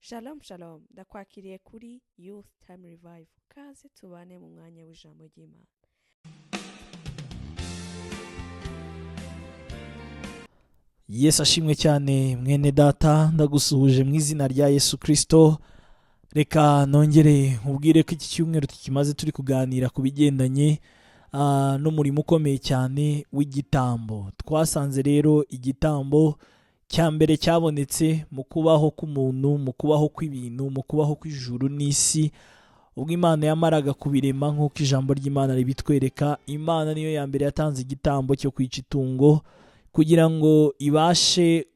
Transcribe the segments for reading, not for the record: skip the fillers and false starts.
Shalom shalom, ndakwakiriye kuri Youth Time Revival. Kaze tubane mu mwanya w'ijambo ry'Imana. Yesu ashimwe cyane, mwene data, ndagusuhuje mu izina rya Yesu Kirisito. Reka nongere nkubwire ko iki cyumweru tukimaze turi kuganira ku bigendanye n'umurimo ukomeye cyane w'igitambo. Twasanze rero igitambo cya mbere cyabonetse mu kubaho k'umuntu, mu kubaho kw'ibintu, mu kubaho kw'ijuru n'isi, ubwo Imana yamaraga kubirema nk'uko ijambo ry'Imana ribitwereka. Imana niyo ya mbere yatanze igitambo cyo kwica itungo kugira ngo ibashe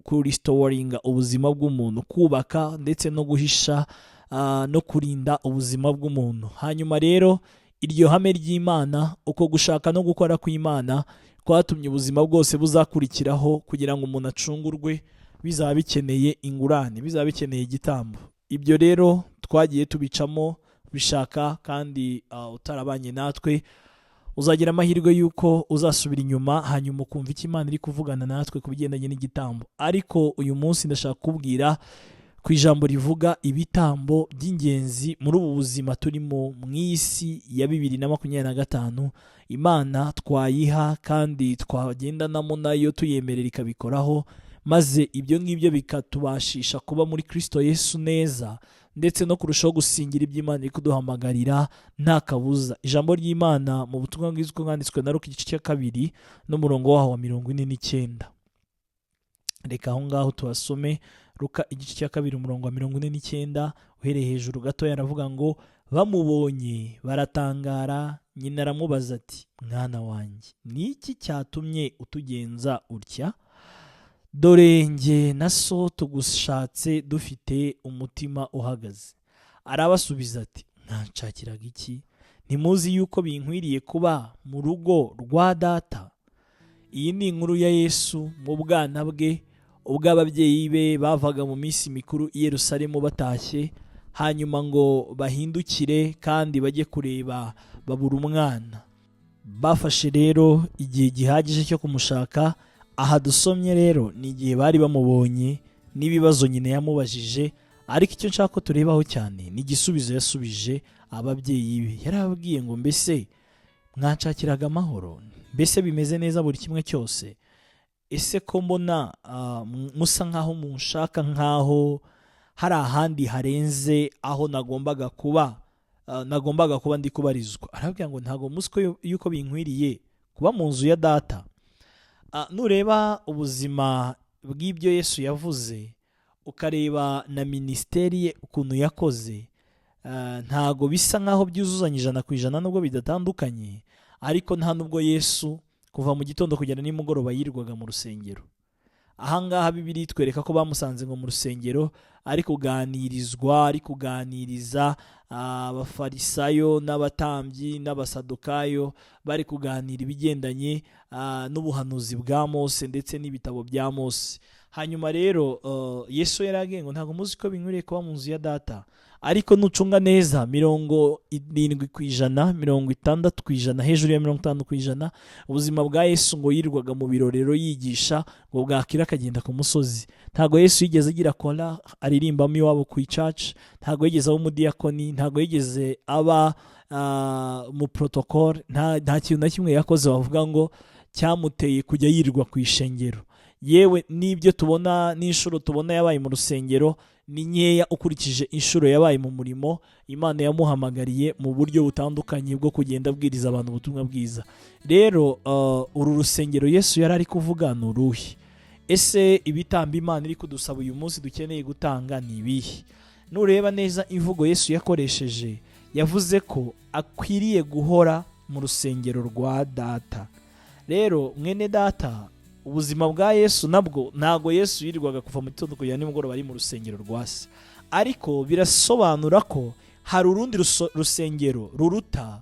kurisitoringa ubuzima bw'umuntu, kubaka ndetse no guhisha no kurinda ubuzima bw'umuntu. Hanyuma rero iryo hame ry'Imana, uko gushaka no gukora kw'Imana kwatumye ubuzima bwose buzakurikiraho kugira ngo umuntu acungurwe, bizaba bikeneye ingurane, bizaba bikeneye igitambo. Ibyo rero twagiye tubicamo bishaka, kandi utarabanye natwe uzagira amahirwe y'uko uzasubira inyuma hanyuma ukumva icyo Imana iri kuvugana natwe ku bigendanye n'igitambo. Ariko uyu munsi ndashaka kukubwira ku ijambo rivuga ibitambo by'ingenzi muri ubu buzima turimo mu isi ya 2025. Imana twayiha kandi twagendanamo nayo, tuyemerera ikabikoraho, maze ibyo ngibyo bikatubashisha kuba muri Kristo Yesu neza, ndetse no kurushaho gusingira ibyo Imana iri kuduhamagarira nta kabuza. Ijambo ry'Imana mu butumwa bwiza uko bwanditswe na Luka igice cya 2 n'umurongo waho wa 49. Reka aho ngaho tuhasome. Luka igice cya 2 umurongo wa 49 uhereye hejuru gatoya, aravuga ngo bamubonye baratangara, nyina aramubaza ati mwana wanjye, ni iki cyatumye utugenza utya? Dore njye na so tugushatse dufite umutima uhagaze. Arabasubiza ati mwanshakiraga iki? Ntimuzi yuko binkwiriye kuba mu rugo rwa data? Iyi ni inkuru ya Yesu mu bwana bwe, ubwo ababyeyi be bavaga mu minsi mikuru i Yerusalemu batashye, hanyuma ngo bahindukire kandi bajye kureba babura umwana. Bafashe rero igihe gihagije cyo kumushaka. Aha dusomye rero ni igihe bari bamubonye n'ibibazo nyina yamubajije, ariko icyo nshaka ko turebaho cyane ni igisubizo yasubije ababyeyi be. Yarababwiye ngo mbese mwanshakiraga amahoro? Mbese bimeze neza buri kimwe cyose? Ese ko mbona musa nkaho munshaka, nkaho hari ahandi harenze aho nagombaga kuba, nagombaga kuba ndi kubarizwa? Arababwira ngo ntabwo muzi ko yuko binkwiriye kuba mu nzu ya data. Nureba ubuzima bw'ibyo Yesu yavuze, ukareba na minisiteri ye ukuntu yakoze, ntago bisa nkaho byuzuzanya 100% nubwo bidatandukanye, ariko nta nubwo Yesu kuva mu gitondo kugera nimugoroba yirirwaga mu rusengero. Ahangaha Bibiliya itwereka ko bamusanze ngo mu rusengero ari kuganirizwa, ari kuganiriza abafarisayo n'abatambyi n'abasadukayo, bari kuganira ibigendanye n'ubuhanuzi bwa Mose ndetse n'ibitabo bya Mose. Hanyuma rero Yesu yaragiye ngo ntabwo muzi ko binkwiriye kuba mu nzu ya data. Ariko nucunga neza 70%, 60%, hejuru ya 50%, ubuzima bwa Yesu ngo yirirwaga mu birorero yigisha, ngo bwakira akagenda ku musozi. Ntabwo Yesu yigeze agira kora aririmbamo iwabo ku church, ntabwo yigeze aba umudiyakoni, ntabwo yigeze aba mu protocole, nta kintu na kimwe yakoze wavuga ngo cyamuteye kujya yirirwa ku ishengero. Yewe n'ibyo tubona n'inshuro tubona yabaye mu rusengero ni nkeya ukurikije inshuro yabaye mu murimo Imana yamuhamagariye mu buryo butandukanye bwo kugenda abwiriza abantu ubutumwa bwiza. Rero uru rusengero Yesu yari ari kuvuga ni uruhe? Ese ibitambo Imana iri kudusaba uyu munsi dukeneye gutanga ni ibihe? Nureba neza imvugo Yesu yakoresheje, yavuze ko akwiriye guhora mu rusengero rwa data. Rero mwene data, ubuzima bwa Yesu nabwo ntago Yesu yirirwaga kuva mu gitondo kugera nimugoroba ari mu rusengero rwa se, ariko birasobanura ko hari urundi rusengero ruruta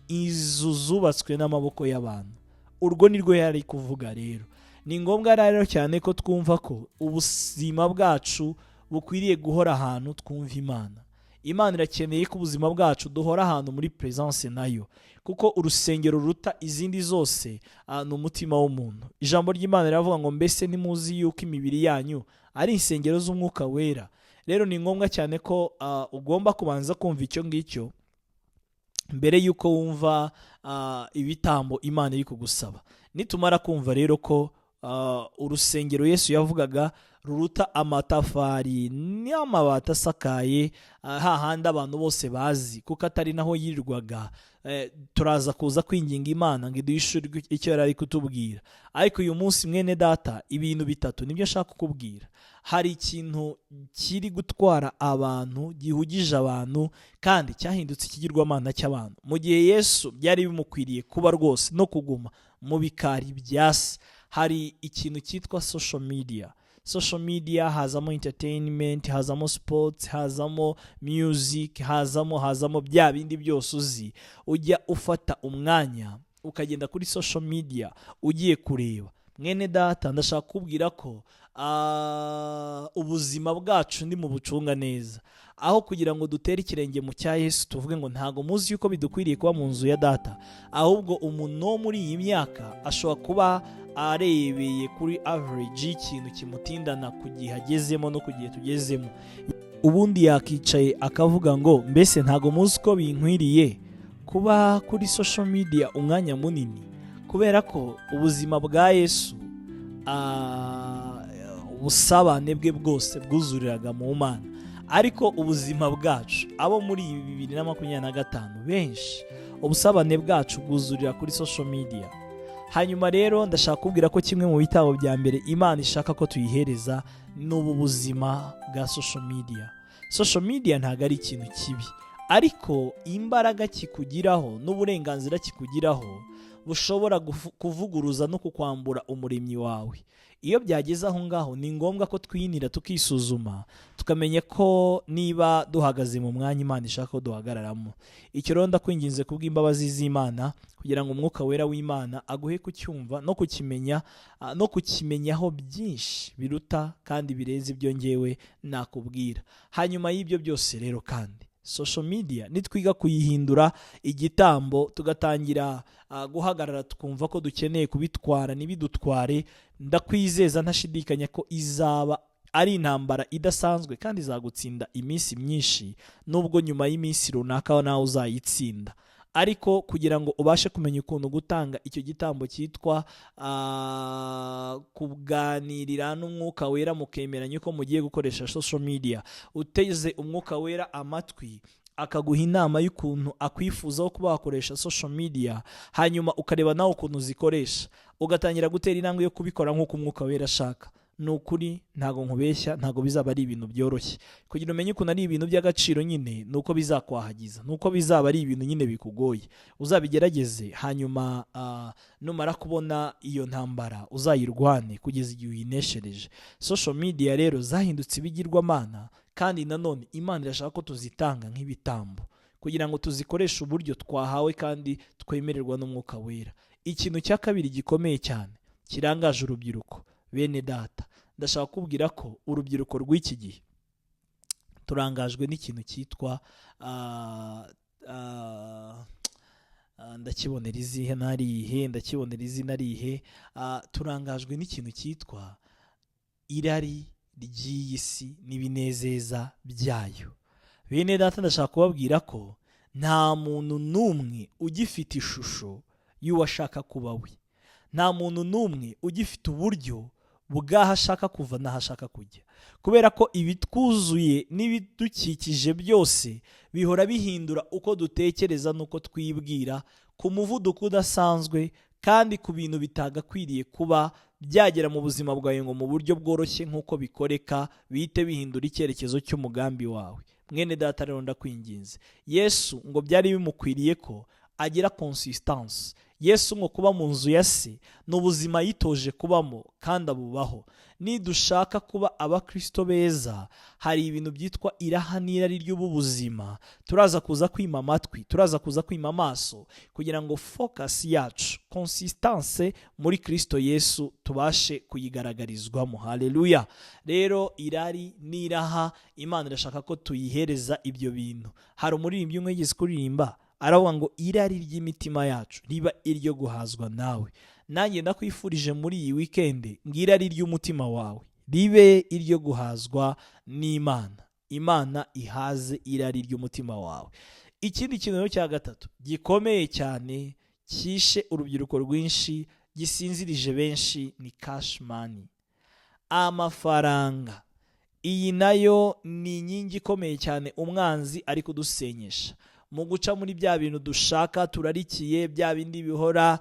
izu zubatswe n'amaboko y'abantu. Urwo nirwo yari kuvuga. Rero ni ngombwa rero cyane ko twumva ko ubuzima bwacu bukwiriye guhora ahantu twumva Imana. Imana irakeneye ko ubuzima bwacu duhora ahantu muri presence nayo, kuko urusengero ruruta izindi zose ni umutima w'umuntu. Ijambo ry'Imana riravuga ngo mbese ntimuzi yuko imibiri yanyu ari insengero z'umwuka wera? Rero ni ngombwa cyane ko ugomba kubanza kumva icyo ngicyo mbere y'uko wumva ibitambo Imana iri kugusaba. Nitumara kumva rero ko urusengero Yesu yavugaga ruruta amatafari n'amabati asakaye, hahandi abantu bose bazi, kuko atari naho yirirwaga, turaza kuza kwinginga Imana ngo iduhishurirwe icyo yari ari kutubwira. Ariko uyu munsi, mwene data, ibintu bitatu nibyo nshaka kukubwira. Hari ikintu kiri gutwara abantu, gihugije abantu, kandi cyahindutse ikigirwamana cy'abantu, mu gihe Yesu byari bimukwiriye kuba rwose no kuguma mu bikari bya se. Hari ikintu cyitwa social media. Social media hazamo entertainment, hazamo sports, hazamo music, hazamo bya bindi byose uzi. Ujya ufata umwanya ukagenda kuri social media ugiye kureba. Mwene data, ndashaka kukubwira ko ubuzima bwacu ndi mu bucunga neza, aho kugira ngo dutere ikirenge mu cya Yesu, tuvuge ngo ntago muzi yuko bidukwiriye kuba mu nzu ya data. Ahubwo umuntu wo muri iyi myaka ashobora kuba arebeye kuri average y'ikintu kimutindana ku gihe agezemo no ku gihe tugezemo. Ubundi yakicaye akavuga ngo: "Mbese ntago muzi ko binkwiriye kuba kuri social media umwanya munini?" Kubera ko ubuzima bwa Yesu, ubusabane bwe bwose bwuzuriraga mu Mana, ariko ubuzima bwacu, abo muri ibi 2025, benshi ubusabane bwacu bwuzurira kuri social media. Hanyuma rero ndashaka kubwira ko kimwe mu bitabo bya mbere Imana ishaka ko tuyihereza ni ubu buzima bwa social media. Social media ntabwo ari ikintu kibi, ariko imbaraga kikugiraho n'uburenganzira kikugiraho bushobora kuvuguruza no kukwambura Umuremyi wawe. Iyo byageze aho ngaho, ni ngombwa ko twiyinira, tukisuzuma, tukamenya ko niba duhagaze mu mwanya Imana ishaka ko duhagararamo. Icyo rero ndakwinginze kubw'imbabazi z'Imana, kugira ngo Umwuka Wera w'Imana aguhe kucyumva no kukimenya, no kukimenyaho byinshi biruta kandi birenze ibyo ngewe nakubwira. Hanyuma y'ibyo byose rero kandi, social media nitwiga kuyihindura igitambo, tugatangira guhagarara, tukumva ko dukeneye kubitwara ntibidutware, ndakwizeza ntashidikanya ko izaba ari intambara idasanzwe kandi izagutsinda iminsi myinshi, nubwo nyuma y'iminsi runaka nawe uzayitsinda. Ariko kugira ngo ubashe kumenya ukuntu gutanga icyo gitambo cyitwa kuganirira n'Umwuka Wera, mukemeranya uko mugiye gukoresha social media, uteze Umwuka Wera amatwi akaguha inama y'ukuntu akwifuzaho kuba wakoresha social media, hanyuma ukareba nawe ukuntu uzikoresha, ugatangira gutera intambwe yo kubikora nk'uko Umwuka Wera ashaka. Ni ukuri, ntabwo nkubeshya, ntabwo bizaba ari ibintu byoroshye. Kugira umenye ukuntu ari ibintu by'agaciro nyine, ni uko bizakwahagiza, ni uko bizaba ari ibintu nyine bikugoye. Uzabigerageze, hanyuma numara kubona iyo ntambara uzayirwane kugeza igihe uyineshereje. Social media rero zahindutse ibigirwamana, kandi nanone Imana irashaka ko tuzitanga nk'ibitambo kugira ngo tuzikoreshe uburyo twahawe kandi twemererwa n'Umwuka Wera. Ikintu cya kabiri gikomeye cyane kirangaje urubyiruko, bene data, ndashaka kubwira ko urubyiruko rw'iki gihe turangajwe n'ikintu cyitwa ndakibonera izihe narihe, ndakibonera izina rihe, turangajwe n'ikintu cyitwa irari ry'iyi si n'ibinezeza byayo. Bene data, ndashaka kubabwira ko nta muntu n'umwe ugifite ishusho y'uwo ashaka kuba we. Nta muntu n'umwe ugifite uburyo bw'aho ashaka kuva n'aho ashaka kujya, kubera ko ibitwuzuye n'ibidukikije byose bihora bihindura uko dutekereza n'uko twibwira ku muvuduko udasanzwe, kandi ku bintu bitagakwiriye kuba byagera mu buzima bwawe ngo mu buryo bworoshye nk'uko bikoreka bihite bihindura icyerekezo cy'umugambi wawe. Mwene data rero, ndakwinginze, Yesu ngo byari bimukwiriye ko agira consistency. Yesu ngo kuba mu nzu ya se ni ubuzima yitoje kubamo kandi abubaho. Nidushaka kuba abakristo beza, hari ibintu byitwa iraha n'irari ry'ubu buzima turaza kuza kwima amatwi, turaza kuza kwima amaso, kugira ngo focus yacu, consistency muri Kristo Yesu, tubashe kuyigaragarizwamo. Haleluya! Rero irari n'iraha, Imana irashaka ko tuyihereza ibyo bintu. Hari umuririmbyi umwe yigeze kuririmba, aravuga ngo: "Irari ry'imitima yacu riba iryo guhazwa nawe." Nanjye ndakwifurije muri iyi wikendi ngo irari ry'umutima wawe ribe iryo guhazwa n'Imana. Imana ihaze irari ry'umutima wawe. Ikindi kintu rero cya gatatu gikomeye cyane cyishe urubyiruko rwinshi, gisinzirije benshi, ni cash money, amafaranga. Iyi nayo ni inkingi ikomeye cyane umwanzi ari kudusenyesha mu guca muri bya bintu dushaka turarikiye, bya bindi bihora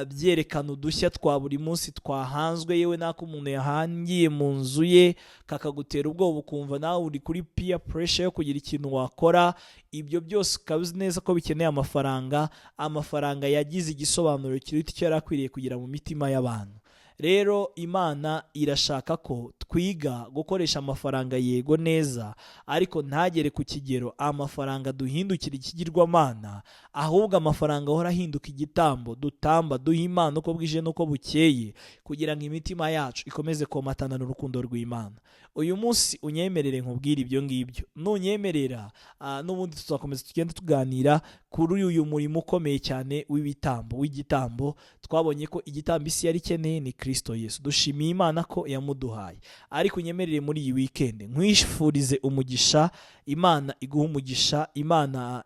byerekana udushya twa buri munsi twahanzwe, yewe n'ako umuntu yahangiye mu nzu ye kakagutera ubwoba, ukumva nawe uri kuri peer pressure yo kugira ikintu wakora. Ibyo byose ukaba uzi neza ko bikeneye amafaranga. Amafaranga yagize igisobanuro kiruta icyo yari akwiriye kugira mu mitima y'abantu. Rero Imana irashaka ko twiga gukoresha amafaranga, yego neza, ariko ntagere ku kigero amafaranga duhindukira ikigirwamana, ahubwo amafaranga ahora ahinduka igitambo dutamba, duha Imana uko bwije n'uko bukeye, kugira ngo imitima yacu ikomeze komatana n'urukundo rw'Imana. Uyu munsi unyemerere nkubwire ibyo ngibyo. Nunyemerera, n'ubundi tuzakomeza tugenda tuganira kuri uyu murimo ukomeye cyane w'ibitambo, w'igitambo. Twabonye ko igitambo isi yari ikeneye ni Kristo Yesu. Dushimiye Imana ko yamuduhaye. Ariko unyemerere muri iyi weekend nkwifurize umugisha. Imana iguhe umugisha, Imana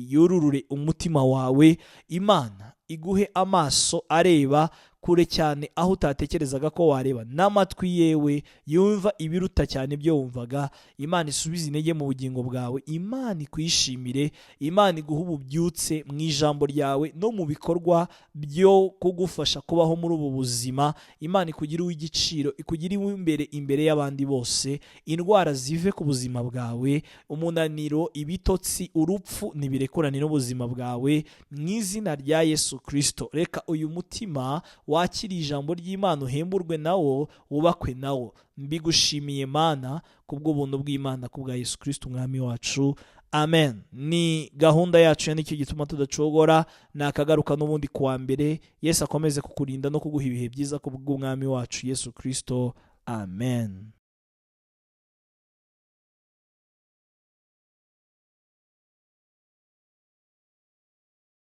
yururure umutima wawe, Imana iguhe amaso areba kure cyane aho utatekerezaga ko wareba, n'amatwi yewe yumva ibiruta cyane ibyo wumvaga. Imana isubize intege mu bugingo bwawe, Imana ikwishimire, Imana iguhe ububyutse mu ijambo ryawe no mu bikorwa byo kugufasha kubaho muri ubu buzima. Imana ikugire uw'igiciro, ikugire uw'imbere imbere y'abandi bose. Indwara zive ku buzima bwawe, umunaniro, ibitotsi, urupfu ntibirekurane n'ubuzima bwawe mu izina rya Yesu Kristo. Reka uyu mutima wakire ijambo ry'Imana, uhemburwe nawo, wubakwe nawo. Mbigushimiye Mana kubw'ubuntu bw'Imana, kubwa Yesu Kristo Umwami wacu, amen. Ni gahunda yacu ya Nicyo Gituma Tudacogora. Nakagaruka n'ubundi kuwa mbere. Yesu akomeze kukurinda no kuguha ibihe byiza kubw'Umwami wacu Yesu Kristo, amen.